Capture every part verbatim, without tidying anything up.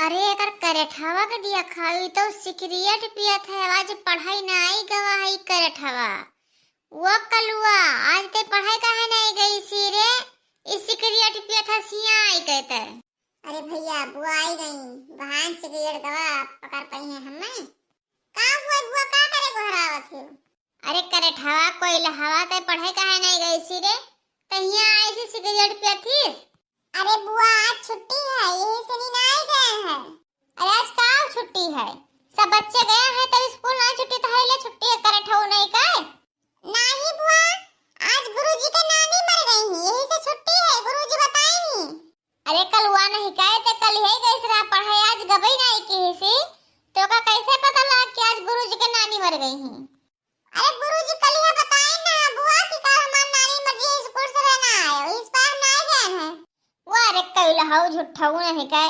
अरे एकर करेठवा के दिया खाई तो सिगरेट पियत है, आज पढ़ाई नाई गवा है करेठवा। वो कलुआ, आज ते पढ़ाई काहे नाई गई सी रे? ई सिगरेट पियत है सिया आई कहते। अरे भैया, बुआ आई गई, बहान सिगरेट गवा पकड़ पाई है हमें। का हुआ बुआ, का करे गोहरावत हो? अरे करेठवा, कोइलहवा, ते पढ़े काहे नाई गई सी रे? ते हियां आई सी सिगरेट पियत थी। अरे बुआ, आज छुट्टी है, यही से नी नाई गए हैं। अरे आज का छुट्टी है? सब बच्चे गए हैं तब स्कूल ना छुट्टी तो है, ले छुट्टी है, करेठऊ नहीं का? नाही बुआ, आज गुरुजी के नानी मर गई हैं, यही से छुट्टी है, गुरुजी बताई हैं। अरे कलुआ नहीं का, ते कल ही गई सरा पढ़े, आज गबई नाई की सी, तो का कैसे पता लगा कि आज गुरुजी के नानी मर गई हैं? अरे गुरुजी कल ही बताई ना बुआ कि कल हमार नानी मर गई, स्कूल से ना आए, इस बार ना गए हैं। वाह रे कइलहऊ झूठऊ नहीं का,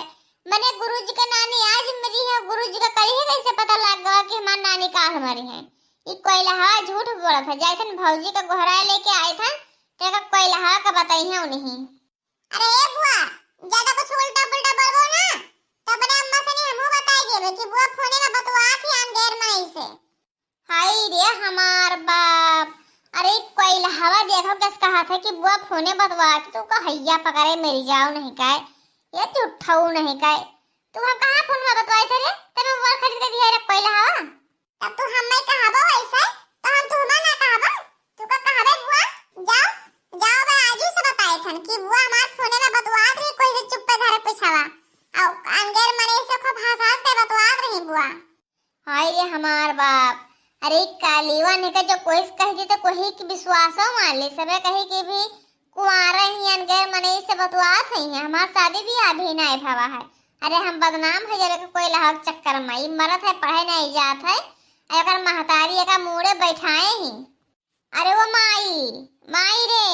मने गुरुजी के नानी आज मरी है, गुरुजी का कल ही कैसे पता लग गवा कि हमार नानी काल मरी है? ई कोइलहवा झूठ बोलत है, जाए थन भौजी का गोहरा लेके आए थन, ते का कोइलहवा का बताई है उन्हीं। अरे ए बुआ, ज्यादा कुछ उल्टा पुल्टा बोलबो ना, तो अपने अम्मा से नहीं हमहू बताई देबे कि बुआ फोने में बतुआत ही अनगैर मनई से। हाय रे हमार बाप, अरे कोइलहवा देखो कस कहा था कि बुआ फोने बतुआत, तू का हैया पकड़े मर जाओ नहीं का, ये झूठऊ नहीं का, तू हम कहाँ फोन में बतवाए थे रे, तब मोबाइल खरीद के दिया रे कोइलहवा। तब तू हमें कहबो ऐसे, तो हम तुम्हें ना कहबो। तू का कहबे बुआ? जाओ, जाओ, मैं आजू से बताए थन कि बुआ हमार फोने में बतवात रही, कोई से चुप्पे धरे पिछावा। और अंगेर मने से खूब हंस हंस के बतवात रही बुआ। हाय रे हमार बाप, अरे कालीवा ने के जो कोई से कह दी तो कोई के विश्वासो मान ले, सबे कही कि भी कुंवारा ही अनगैर मनई से बतुआत ही हैं, हमार शादी ब्याह भी नाई भवा है। अरे हम बदनाम हो जावे के कोइलहवा के चक्कर में, ई मरत है पढ़े नाई जात है, अरे एकर महतारी एका मूड़े बैठाए ही। अरे वो माई, माई रे,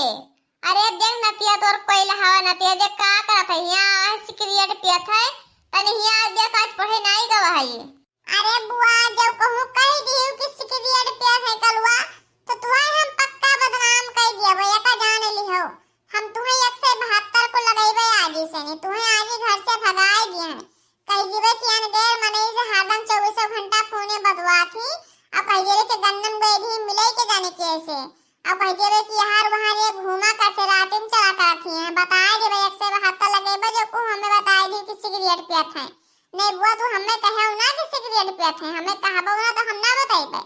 अरे देख नतिया तोर कोइलहवा नतिया देख का करत है, हियां आवा है सिगरेट पियत है, तनी हियां देख आज पढ़े नाई गवा है ये। अरे बुआ, जब कहूँ कह दियो कि सिगरेट पियत है कलुआ, तो तुहे हम पक्का बदनाम कर दिया, वो एका जान लिहो। हम तुहे एक सौ बहत्तर को लगइबे आज ही से नहीं, तुहे आज ही घर से भगाए दिए हैं। कह दिबे कि अनगैर मनई से हरदम चउबीसों घंटा फोने बतुआत ही, और कह दिबे कि गन्नम गए भी मिले के जाने कैसे। अब कह देवे कि यार वहाँ रे घूमा करते, रात में चला करत ही हैं, बताए देवे, एक सौ बहत्तर लगेबे जो को हमें बताए दी कि सिगरेट पियत है। नहीं बुआ, तू हमें कहे ना कि सिगरेट पियत है, हमें कहबो ना तो हम ना बताइबे।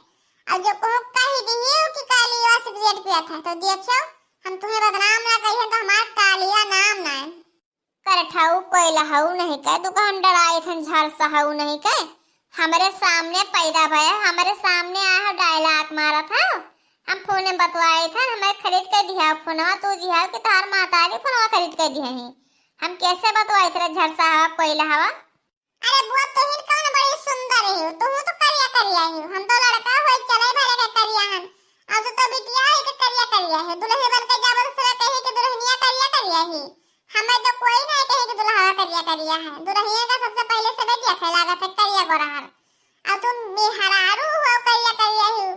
और जो को कह दी कि कालिया सिगरेट पियत है, तो देखियो हम तुम्हें बदनाम ना कहिए तो हमार कालिया नाम ना है। करेठऊ कोइलहऊ नहीं का, तू कहन डराए थन झरसहऊ नहीं का, हमरे सामने पैदा भय, हमरे सामने आए हो, डायलॉग मारत हो। हम फोने बतवाए थन, हमें खरीद के दिया फोनवा, तू दिया कि तार मातारी फोनवा खरीद के दिया ही। हम कैसे बतवाए थे झरसहवा कोइलहवा? अरे बुआ, तुहिन कौन बड़ी सुंदर ही, तू तो करिया करिया ही, हम तो लड़का होई चले भरे के करिया हन, और तू तो बिटिया ही के करिया करिया है, दुल्हन बन के जाबो दूसरा कहे कि दुल्हनिया करिया करिया ही। हमें तो कोई नहीं कहे कि दुल्हवा करिया करिया है, दुल्हनिया का सबसे पहले से देखे लागत है करिया गोरहर। और तुम मेहरारू हो करिया करिया ही,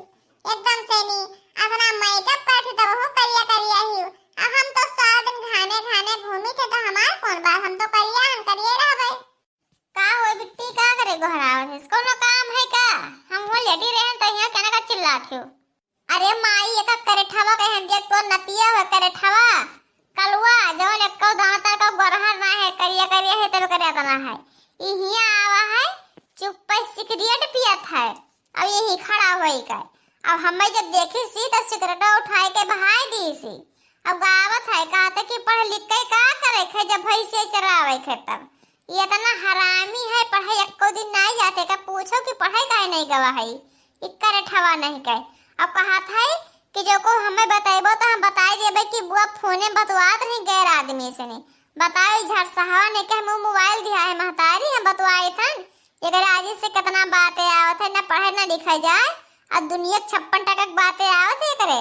एकदम से नी, अपना मेकअप करती तो वो करिया करिया ही। अब हम तो सारा दिन घाने घाने घूमी थे तो हमार कौन बात, हम तो करिया हम करिए रहबे। का हो बिट्टी, का करे गोहरावत है, कोनो काम है का? हम वो लेटी रहे तो यहाँ केना का चिल्लात हो? अरे माई, एका करेठवा कहे देख, तो नतिया है करेठवा, कलुआ, जवन एको दांता का गोरहर ना है, करिया करिया है, तब करिया तना है। ई हिया आवा है, चुप्पे सिगरेट पियत है, अब यही खड़ा होई का। अब हमें जब देखी सी, तो सिगरेटवा उठाए के बहाए दी सी। अब गावत है, कहते कि पढ़ लिख के का करे खे, जब भैंसे चरावे खे तब। ये इतना हरामी है, पढ़े एको दिन नहीं जाते, का पूछो कि पढ़े काहे नहीं गवा है। ई करेठवा नहीं कहे। अब कहत है कि जो को हमें बतैबो तो हम बताई देबे कि बुआ फोने बतवात रही गैर आदमी से नहीं। बताओ, ई झरसहवा ने के हमें मोबाइल दिया है महतारी, हम बतवाए थन। एकरे आजी से कितना बातें आवत है, ना पढ़े ना लिखे जाए, और दुनिया के छप्पन टका के बातें आवत है एकरे।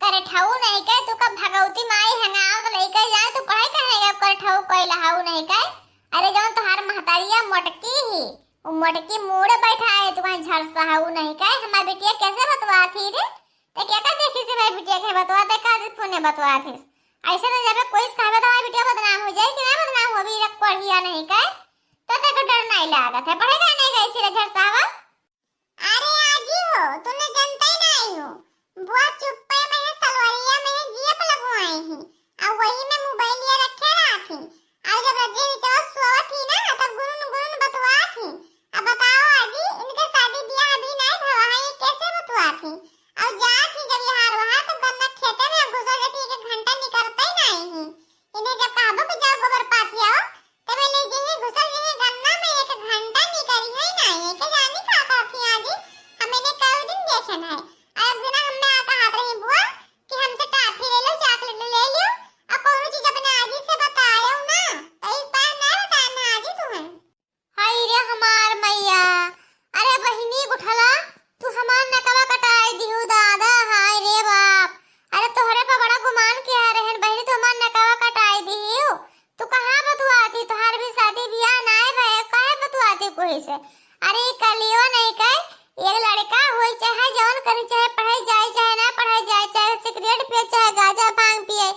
करेठऊ नहीं के, तू का भगवती माई हंगावत लइके जाए, तू पढ़े काहे गए करेठऊ कोइलहऊ नहीं के। अरे जौन तोहार महतारिया मोटकी ही, वो मोटकी मूड़े बैठा है, तू कहीं झरसहऊ नहीं के। हमार बिटिया कैसे बतवा थी रे? ते क्या का देखी से भाई बिटिया के बतवा, ते का फोने बतवा थी? ऐसे तो जब कोई कहबे तो हमार बिटिया बदनाम हो जाए कि ना बदनाम हो, अभी तक पढ़िया नहीं के। तो देखो लागत है, पढ़े काहे नहीं गई सी रे झरसावा? अरे आजी हो, तूने जनते नहीं हो, बुआ चुप्पे में है, सलवरिया में है, जियप लगवाई ही, और वही में मोबाइलिया रखे रहा थी, और जब रजिया निचवा सोवत ही ना, तब गुरुन गुरुन बतुआ थी। अब बताओ आजी, इनके शादी ब्याह अभी नहीं भवा है, ये कैसे बतुआ थी? और जा थी जब यहाँ रहा, तो गन्ना खेते में घुसा जाती, एक घंटा निकलते ही नहीं ही। इन्हें जब कहबो कि जाओ गोबर पाथी आओ, तबे ले जइहे घुसल जइहे गन्ना में, एक घंटा निकरी है ना, ये के जानी का करती आजी, हम इन्हें कई दिन देखे ना है। और एक दिन हमें आ कहत रही बुआ कि हमसे टाफी ले लो, चॉकलेट ले लियो, और कौनो चीज अपने आजी से बतायो ना, तो एक बार नहीं बताया ना आजी तुम्हें। हाय रे हमार मैया, अरे बहिनी गुठला, तू हमार नकवा कटाई दिहू दादा, हाय रे बाप। अरे तोहरे पर बड़ा गुमान किया रहन बहिनी, तू हमार नकवा कटाई दिहू। तू कहाँ बतुआती, तोहार भी शादी बियाह नाय भय, काहे बतुआती कोई से? अरे ई कलियो नहीं कहे, एक लड़का होई चाहे जौन करी, चाहे पढ़े जाए चाहे ना पढ़े जाए, चाहे सिगरेट पिए चाहे गांजा भांग पिए,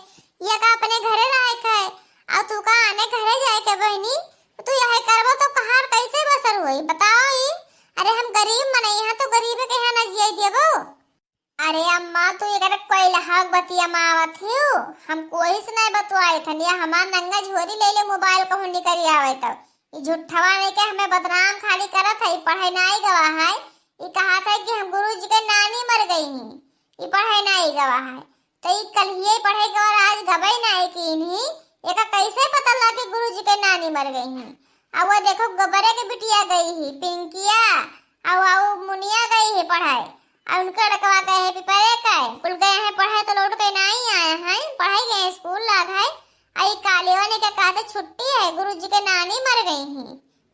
ये का अपने घरे रहे के है, और तू का आने घरे जाए के बहिनी? तू यह करबो तो कहाँ कैसे बसर होई बताओ ई? अरे हम गरीब मनई हैं तो गरीब के यहाँ ना जिए देबो। अरे अम्मा तू एकर कोई लहाक बतिया मावत हियो, हम कोई से नहीं बतुआई थन, या हमार नंगा झोरी ले ले मोबाइल कहूँ निकरी आवे तब। ई झूठवा नहीं के हमें बदनाम खाली करत है, ई पढ़े नहीं गवा है, ई कहा था कि हम गुरु जी के नानी मर गई ही, ई पढ़े नहीं गवा है। तो ई कलिये पढ़े के और आज गबई नाई कीन ही, एका कैसे पता लगा कि गुरुजी के नानी मर गई ही? अब वो देखो गबरे के बिटिया गई ही, पिंकिया, और वो मुनिया गई ही पढ़ाए, और उनके लड़कवा गए हैं पिपरे का, कुल गए हैं पढ़ाए तो लौट के नाई आए हैं, पढ़ाई गए स्कूल लाग है। आई कालेवा ने क्या कहते छुट्टी है, गुरुजी के नानी मर गई ही।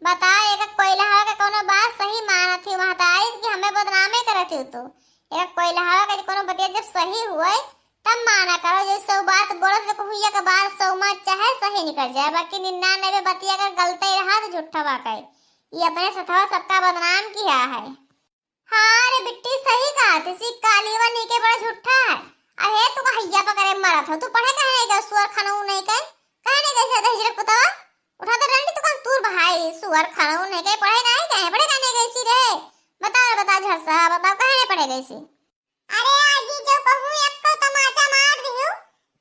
बता, एक कोयलहा के कोनो बात सही मानत ही, महतारी कि हमें बदनामे करत ही तू। एक कोयलहा के कोनो बतिया जब सही हुए, तब माना करो, जैसे वो बात बोलत तो कहूँ एक बात सौ मत चाहे सही निकल जाए, बाकी निन्यानबे बतिया अगर गलते रहा तो झूठवा कहे। ये अपने सथवा सबका बदनाम किया है। हाँ रे बिट्टी, सही कहा थी, सी कालीवा नीके बड़ा झूठा है। अहे तू का हैया पकड़े मरत हो, तू पढ़े काहे नहीं गए, सुअर खाना ऊ नहीं कहे, काहे नहीं गए से दहिजरक पुतवा? उठा तो डंडी तू कौन तूर बहाई, सुअर खाना ऊ नहीं कहे, पढ़े नहीं गए, पढ़े काहे नहीं गए सी रे? बताओ रे, बताओ झरसा, बताओ काहे नहीं पढ़े गए सी? अरे आजी, जो कहूँ एक्को तमाचा मार दिहू,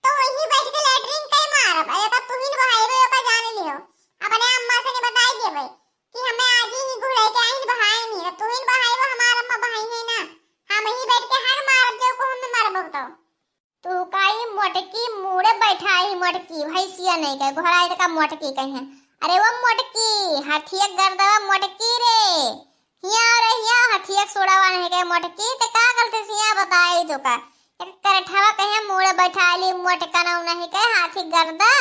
तो वही बैठ के लेटरिन कई मारब। अरे तो तुहिन बहाई रो का जान लियो, अपने अम्मा से नहीं बताई देबे कि हमें आजी ही घुड़े के आइन बहाई नहीं, तो तुहिन बहाई वो हमार अम्मा बहाई है ना, हम ही बैठ के हर मारब जो कहूँ में मारब तो। तू काई मोटकी मूड़े बैठाई ही, मोटकी भैंसिया नहीं कहे, घोड़ा है तो का मोटकी कहे। अरे वो मोटकी, हाथिया गर्दवा मोटकी रे, हिया रे हिया, हाथिया के सोड़ावा नहीं कहे मोटकी, ते का करते सिया बताई तो का। एक करठवा कहे मूड़े बैठाई ली, मोटका ना नहीं कहे, हाथी गर्दा।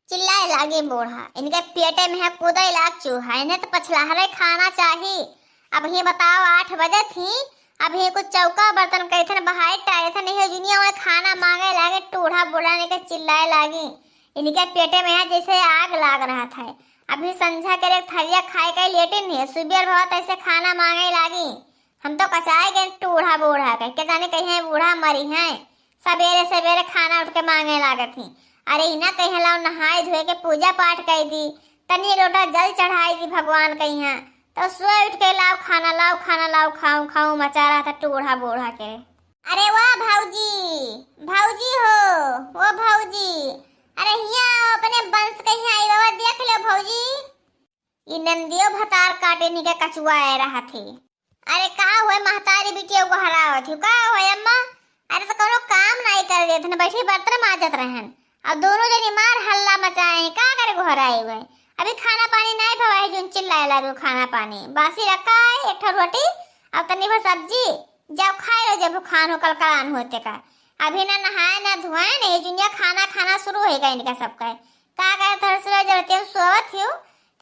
चिल्लाए लागे बूढ़ा, इनके पेटे में है कूदे लाग चूहा, इन्हें तो पछलहरे खाना चाही। अब ही बताओ, आठ बजे थी, अब ही कुछ चौका बर्तन करे थे, बहाई टारे थे, नहीं जुनिया में खाना मांगे लागे, टूढ़ा बूढ़ा इनके चिल्लाए लागी। इनके पेटे में है जैसे आग लाग रहा था। अभी संझा के एक थरिया खाए के लेटिन है, सुबेर भवा तैसे खाना मांगे लागी। हम तो कचाए गए टूढ़ा बूढ़ा के, के जाने कहीं बूढ़ा मरी हैं। सबेरे सबेरे खाना उठ के मांगे लागत ही। अरे इना कहीं लाओ नहाए धोए के पूजा पाठ कर दी, तनी लोटा जल चढ़ाई दी भगवान कहीं, तो सोए उठ के लाओ खाना, लाओ खाना, लाओ खाऊं खाऊं मचा रहा था टूढ़ा बूढ़ा के। अरे वाह भौजी, भौजी हो, वो भौजी, अरे हिया आओ, अपने वंश के हिया आई बाबा, देख लो भौजी। ई नंदियो भतार काटे निके कचुआए रहा थे। अरे का होए महतारी बिटिया गोहरावत हो, का होए अम्मा? अरे तो कोनो काम नहीं कर देत न, बैठी बर्तन माजत रहन। अब दोनों जनी मार हल्ला मचाए हैं, का करे गोहराए हुए? अभी खाना पानी नहीं भवा है, जोन चिल्लाए लागो खाना पानी। बासी रखा है, एक ठो रोटी और तनी भर सब्जी, जाओ खाए लो, जब खान हो कलकलान होते का। अभी ना नहाए ना धोए, नहीं जुनिया खाना खाना शुरू होएगा इनका सबका। का करे थोड़ा सा जब तुम सोवत हो,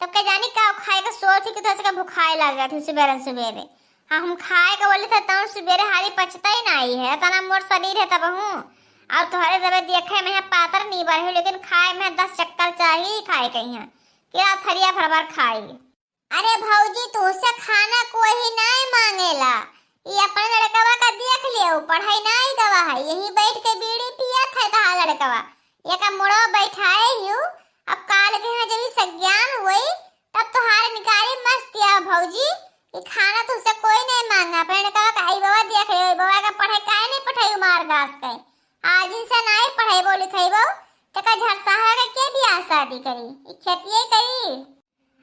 तब के जानी का खाए के सोवत हो कि थोड़ा सा भुखाए लग जाती सुबेरे सुबेरे। हाँ, हम खाए के बोले थे तब सुबेरे हाली पचता ही नहीं है, इतना मोर शरीर है तब हूँ। और तोहरे जब देखे में है पातर नहीं बढ़े, लेकिन खाए में दस चक्कर चाहिए खाए के यहाँ। क्या थरिया भर भर खाई। अरे भौजी, तुहसे खाना कोई नहीं मांगेला। ई अपने लड़कवा का देख लियो, पढ़ाई नहीं गवा है, यही बैठ के बीड़ी पियत है तहार लड़कवा। एका मुड़वा बैठाए हियो, अब काल के यहाँ जब ई सज्ञान होई, तब तोहार निकारी कि खाना तुमसे कोई नहीं मांगा। अपने लड़का का आई बाबा देख ले, बाबा का पढ़े काहे नहीं पढ़ाई मार गास के। आज इनसे नहीं पढ़ेबो लिखेबो, तो का झरसावा के, के बियाह शादी करी? ई खेतिये करी?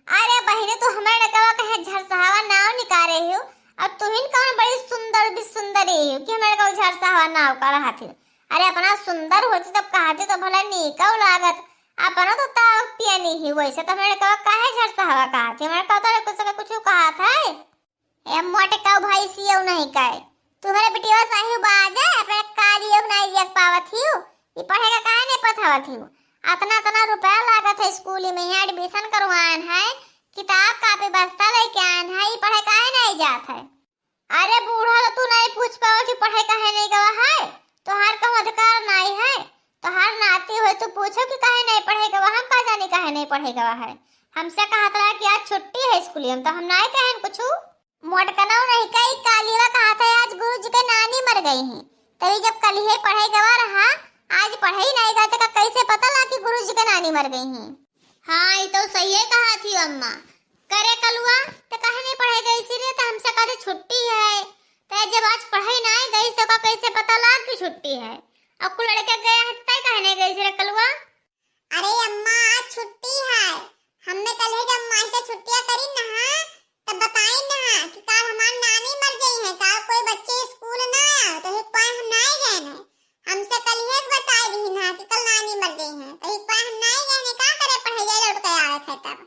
अरे बहिनी, तू हमरे लड़कवा कहे झरसावा नाव निकारे हो, और तुहिन कौन बड़ी सुंदर भी सुंदरी हो कि हमरे लड़कवा झरसावा नाव का रहत हो? अरे अपना सुंदर होती तब कहती तो भला नीकव लागत, अपना तो ताव पियनी ही, वैसे तो हमरे लड़कवा काहे झरसावा कहत हो? हमरे लड़कवा तो कुछ का कुछ कहत है। ए मोटका भैंसियो नहीं कहे, तुम्हरे बिटिया सही बाजे, अपने कालियो नहीं देख पावत हियो, ई पढ़े का काहे नहीं पठावत हियो? अतना अतना रुपया लागत है स्कूल में, यहाँ एडमिशन करवान है, किताब कापी बस्ता लेके आन है, ई पढ़े काहे नहीं जात है? अरे बूढ़ा, तो तू नहीं पूछ पावत कि पढ़े काहे नहीं गवा है? तोहार कहूँ अधिकार नहीं है? तोहार नाती होय, तू पूछो कि काहे नहीं पढ़े गवा, हम का जानी काहे नहीं पढ़े गवा है। हमसे कहत रहा कि आज छुट्टी है स्कूल में, तो हम नहीं कहन कुछ। मोटकनऊ नहीं कही, कालिवा कहत है आज गुरुजी के नानी मर गई हैं, तभी जब कलिहे पढ़े गवा रहा, आज पढ़े ही नहीं गवा, तो का कैसे पता ला कि गुरुजी के नानी मर गई हैं? हाँ, ई तो सही है कहत ही अम्मा। करे कलुआ, तो काहे नहीं पढ़े गई सी रे? तो हमसे कहते छुट्टी है, तो जब आज पढ़े नहीं गई तो का कैसे पता लाग कि छुट्टी है? और कुल लड़के गए हैं, तो तय काहे नहीं गई सी रे कलुआ? अरे अम्मा, आज छुट्टी है। हमने कल ही जब मास्टर छुट्टियां करी ना, तब बताई ना कि काल हमार नानी मर गई है, काल कोई बच्चे स्कूल ना आए, तो एक पाए हम नहीं गए हैं। हमसे कल ही बताई रही ना कि कल नानी मर गई है, तो एक पाए हम नहीं गए हैं। का करे, पढ़े जाए, लौट के आवे थे तब।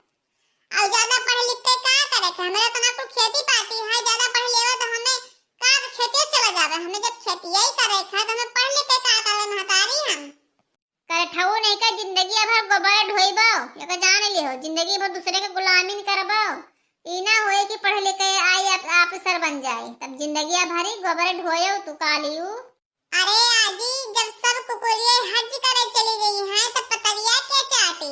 और ज्यादा पढ़ लिख के का करे थे? हमारे इतना कुल खेती पाती है, ज्यादा पढ़ लेवे तो हमें का खेती चला जावे? हमें जब खेती यही करे थे तो हमें पढ़ लिख के का करे महतारी हम? करठऊ नहीं का जिंदगी भर गोबर ढोइबो, ये का जान लिहो, जिंदगी भर दूसरे के गुलामी करबो। ई ना होए कि पढ़ लिख के आई आप, ऑफिसर बन जाए, तब जिंदगी भर ही गोबर ढोयो तू कालियू। अरे आजी, जब सब कुकुरिये हज करे चली गई हैं, तब पतरिया के चाटी?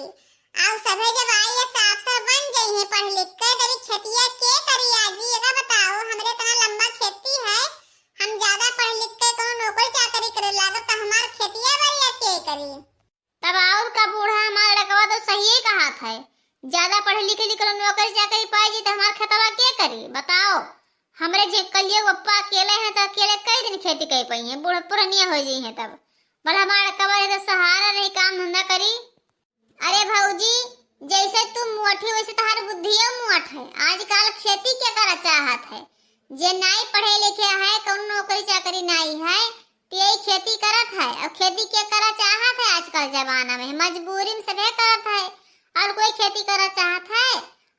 आओ सभे जब आई एस अफसर बन गई हैं पढ़ लिख के, तभी खेतिया के करी आजी? ये का बताओ, हमरे इतना लंबा खेती है, हम ज्यादा पढ़ लिख के कोनो नौकरी चाकरी करे लागब, तो हमार खेतिया बरिया के करी? तब और का बूढ़ा, हमार लड़कवा तो सही कहत है, ज्यादा पढ़े लिखे लिखल नौकरी चाकरी पाई जी तो हमार खेतवा के करी बताओ? हमरे जे कलियो पप्पा अकेले हैं तो अकेले कई दिन खेती कर पाई हैं, बूढ़ पुरनिया हो जाई हैं तब। भला हमार लड़कवा रहे तो सहारा रही, काम धंधा करी। अरे भौजी, जैसे तू मोट ही वैसे तहार बुद्धियो मोट है। आजकल खेती के करा चाहत है, जे नाई पढ़े लिखे है, कौन नौकरी चाकरी नाई है, ते यही खेती करत है। और खेती के करा चाहत है, आजकल जमाना में मजबूरी में सभे करत है। और कोई खेती करा चाहत है?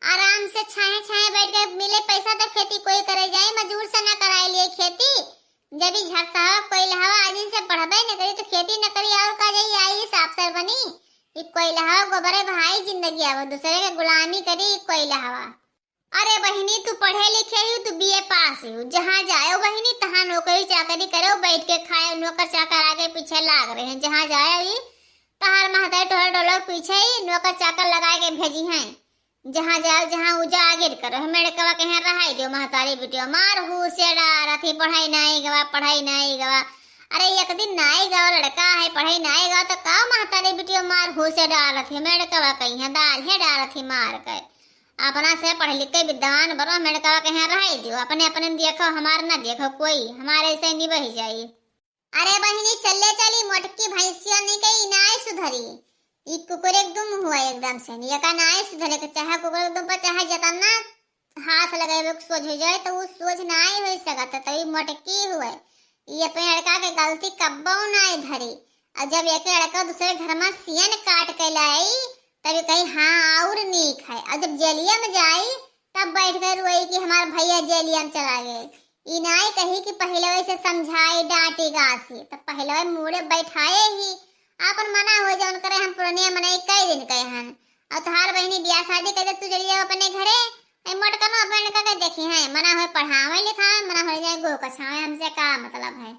आराम से छाहे छाहे बैठ के मिले पैसा तो खेती कोई करे जाए, मजूर से ना कराए लिए खेती। जब ई झरसहवा कोइलहवा आदमी से पढ़बे न करी तो खेती न करी, और का जाई आई साफ सर बनी? ई कोइलहवा गोबरे भाई जिंदगी आवा, दूसरे के गुलामी करी ई कोइलहवा। अरे बहिनी, तू पढ़े लिखे ही, तू बीए पास ही, जहाँ जाए बहिनी तहाँ नौकरी चाकरी करे, बैठ के खाए, नौकर चाकर आगे पीछे लाग रहे हैं, जहाँ जाए ही तहार महतारी टोला टोला पीछे ही नौकर चाकर लगा के भेजी हैं, जहाँ जाओ जहाँ उजागिर करो। हमें लड़कवा के यहाँ रहाई दियो, महतारी बिटियो मार हूँ से डारत ही, पढ़ाई नहीं गवा, पढ़ाई नहीं गवा। अरे एक दिन नहीं गवा लड़का है, पढ़ाई नहीं गवा तो का महतारी बिटियो मार हूँ से डारत ही, हमें लड़कवा के यहाँ दाल है डारत ही मार के। अपना से पढ़ लिख के विद्वान बनो, मेड़कवा के यहाँ रहाई दियो, अपने अपने देखो, हमार ना देखो कोई, हमारे से निबह जाई। अरे बहिनी, चले चली मोटकी भैंसिया नहीं के, ई नाय सुधरी, ई कुकुर एकदम हुआ एकदम से नहीं, एका नाय सुधरे के चाहे कुकुर एकदम पर चाहे जतना हाथ लगाए सोझ हो जाए तो वो सोझ नाय हो सकत, तभी मोटकी हुए। ई अपने लड़का के गलती कब्बो नाय धरी। और जब एक लड़का दूसरे घर में सियन काट के लाई, तभी कही हाँ और नीक है। और जब जेलिया में जाई तब बैठ के रोई कि हमार भैया जेलिया में चला गए। ई नाई कही कि पहले वैसे समझाई, डांटी गासी, तब पहले वही मूड़े बैठाए ही। आपन मना हो जौन करे, हम पुरनिया मनई कई दिन कहे हन। और तोहार बहिनी बियाह शादी कर दे, तू चली जाओ अपने घरे। ए मोटकनो अपने लड़का के देखी है, मना हो पढ़ावे लिखावे, मना हो जाए गो कछावे, हमसे का मतलब है?